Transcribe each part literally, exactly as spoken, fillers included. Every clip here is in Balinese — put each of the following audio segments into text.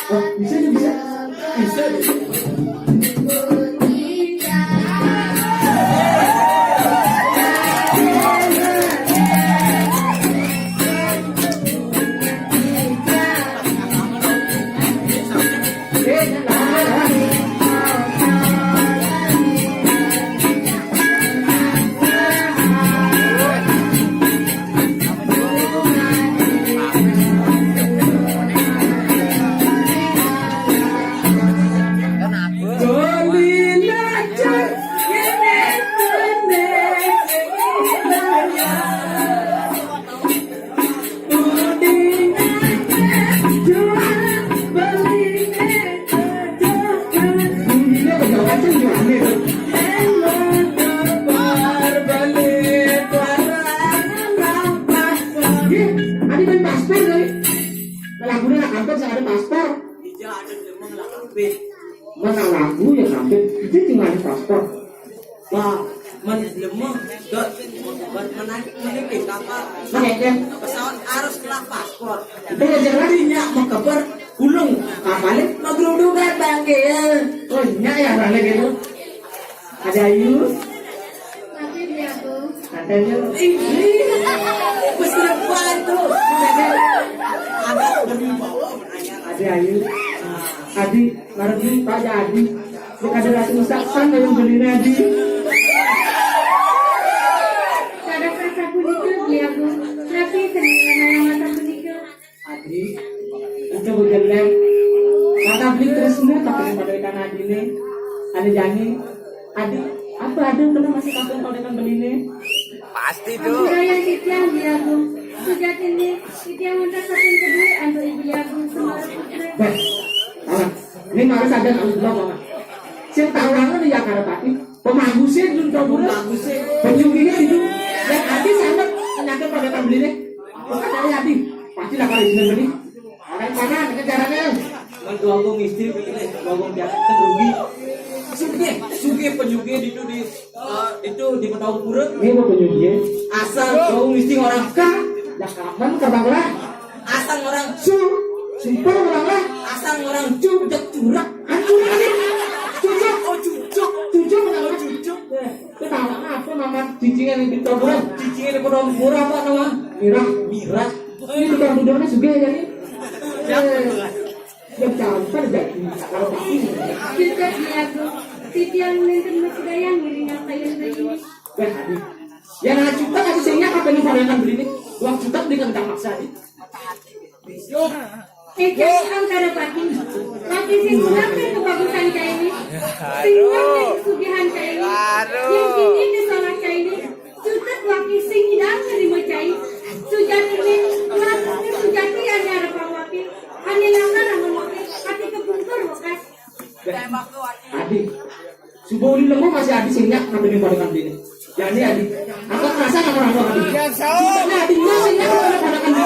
Oh, bisa nih, bisa. Bisa nih. Lagune nak kampung sing ada paspor. Iya, ada demam lah kabeh. Mana lagu ya kampung? Itu tinggal paspor. Wah, men lemah, dot, buat menaik, menaik kapal. Oke, oke. Pesawat harus kena paspor. Itu aja lah. Tadinya mau keber gulung, kapalnya mau geruduk kan, Bang, ya. Oh, iya ya, balik gitu. Ada Ayu. Tapi dia tuh. Ada Ayu. Ih, beserap banget tuh. Ada berwibawa. Ada Ayu. Adi, ngarep dulu, Pak, ada Adi. Dia kada rasa usah, sang yang beli Adi. Kada rasa punika, beli aku. Tapi senang yang mata punika. Adi, itu begelem. Mata beli terus bener, tapi pada ikan Adi nih. Ada Jani. Adi, apa ada kena masih kampung pada ikan beli nih? Pasti tuh. Ampura yang titiang, beli aku. Sujatine, titiang untuk satu kedua, antuk beli aku. Semua putra. Beh, alah. Ini harus ada kalau bilang, Mama. Sing tahu banget nih ya, karena tadi. Pemagusnya belum tahu bener. Pemagusnya. Penyuginya itu. Yang Adi sangat menyakit pada ikan beli nih. Bukan dari Adi. Pasti lah kalau istilah beli. Orang mana? Ini caranya. Kan dua gong istri begini, dua gong pianak kan rugi. Sugih, sugih penyugih itu di, eh, itu di Petaumpura. Ini mau penyugih. Asal dua gong istri orang ka, ya kapan terbang lah. Asal orang su, sumpah orang lah. Asal orang cu, jak curak. Hancur ini. Cucuk. Oh, cucuk. Cucuk orang lah. Cucuk. Eh, ketawa apa nama cicingnya di Petaumpura? Cicingnya di Petaumpura apa nama? Mirah. Mirah. Ini tukang duduknya juga ya, ini. Siapa tuh? Yang tahu kan jadi kalau pasti. Kita beli aku. Titiang nenten masih daya ngiring apa yang tadi. Weh, Adi. Ya, nah, cukup aku sehingga apa yang varian beli ini? Uang cukup dengan tak maksa, Adi. Yo. Eka angkara pati. Pati sing ngulangkan kebagusan cai ini. Sing ngulangkan kesugihan cai ini. Yang kini disalah cai ini. Cutet waki sing idang nerima cai. Sujati ini, sujati ane arep waki. Ane langgar amun waki, ati kebungkur wekas. Adi, subuh ini lemu masih Adi sing nyak ngambil pada kan ini. Ya, ini Adi. Aku kerasa nggak pernah Adi. Ini Adi, ini sing nyak ngambil pada kan ini.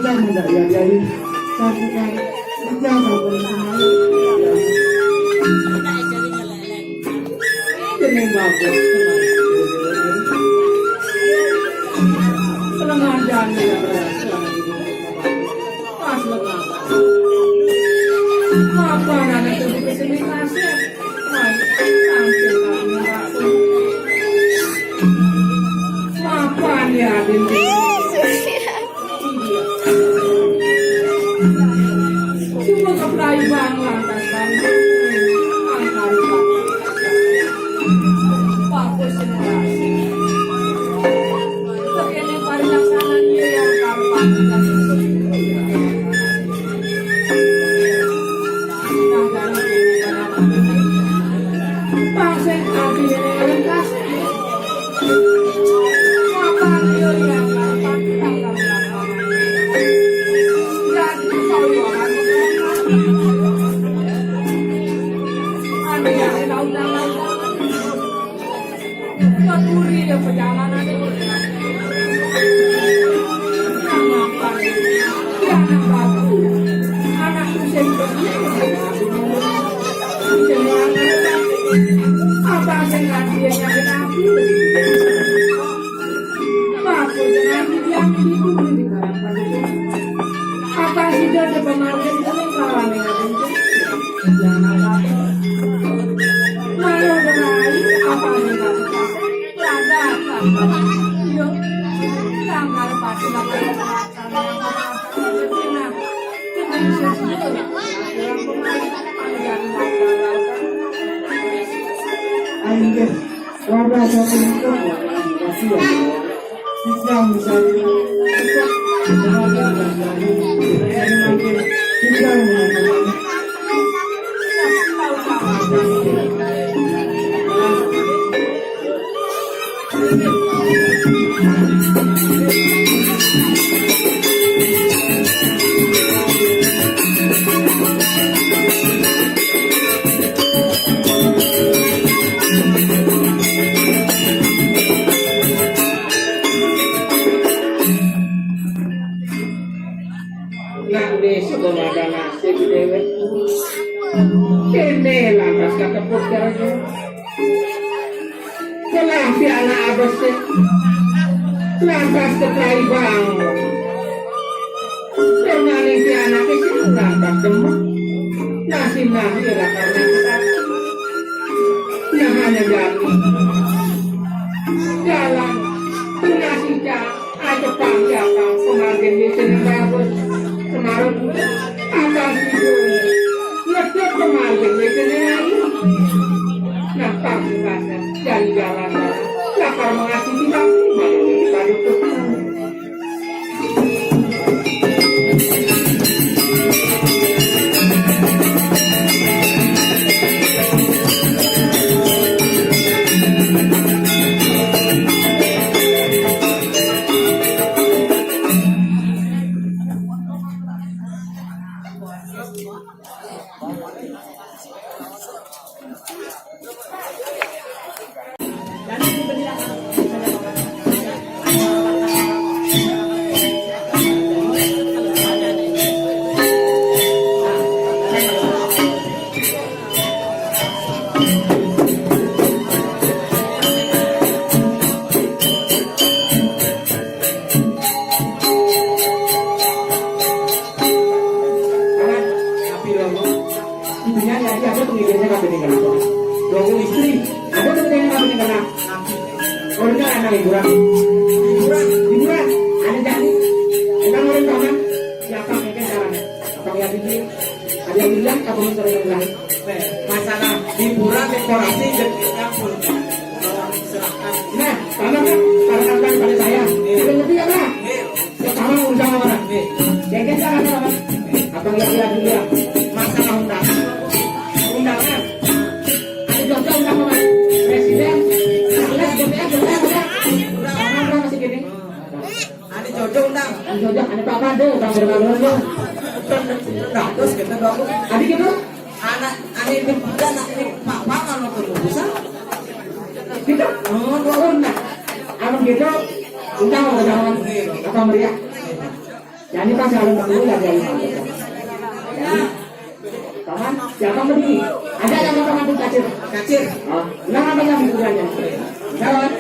Jangan, ndak ya, ya, ya. Jangan, jangan, jangan, jangan. Ini bagus. Selama jangan ya, pas lengah. Apa anak itu kesini kasih? Main tampil kamu aku. Apa dia, Dinti? Cuma keplai bang lantas bang. Angkari bang. Bagus generasi. Tapi ini parilaksana dia yang gampang. Bang sing ati ini kasih. Apa sing kasih yang sakit hati? Bagus, jangan dibilang ibu di dalam panduk. Apa sih dia ada pemahaman itu yang kawan dengan itu? Jangan apa-apa. Malu dengan apa yang kata. Lada apa? Yuk. Tanggal pasti bakal terlaksana. Nah, dengan sesuatu. Ayo, guys. Warga Jakarta, kasihan. Sejam misalnya. Sejam misalnya. Nak desa belum ada nasib dewek. Kene lantas kakeput jalan. Telah si anak abesik lantas keplai bang. Karena si anak itu lantas demek. Nasi nasi lah karena kita. Nah, hanya jalan. Jalan. Tengah sijak. Aja pang ya pang, pemargin di sini bagus. Kemarin apa sih? Ngedet pemargin di sini. Nah, pang, pang, dari jalan, lapar mengasih tidak. Malu dari padu. Anak, tapi lo, ibunya tadi ada pengizinnya kabeh ning kena. Dua istri, ada pengizinnya kabeh ning kena. Orangnya anak hiburan. Hiburan, hiburan. Ada jadi. Kita orang paman. Siapa mungkin caranya? Apa yang ini? Ada yang bilang, apa yang sering bilang? Masalah hiburan, dekorasi, dan pun. Nah, paman kan, para pada saya. Ada ngerti ya, Pak? Pertama undang apa? Nih. Jengkel kan apa, Pak? Apa yang dia dulu ya? Masalah undangan. Undangan. Ada Jogja undang apa? Presiden. Charles, D P R, D P R, D P R. Orang masih gini. Ada Jogja undang. Ada Jogja, ada Pak Pandu, Bang Firman Rojo. Nah, terus kita dong. Ada gitu? Anak, anak ini, anak ini, Pak Pangan untuk bisa. Gitu? Oh, dua undang. Anu gitu, undang apa jangan? Apa meriah? Jadi pas jalan berdua lagi aja. Jadi, paman, siapa berdiri? Ada yang paman tuh kacir? Kacir. Ah, nah, apa yang bukuannya? Salah.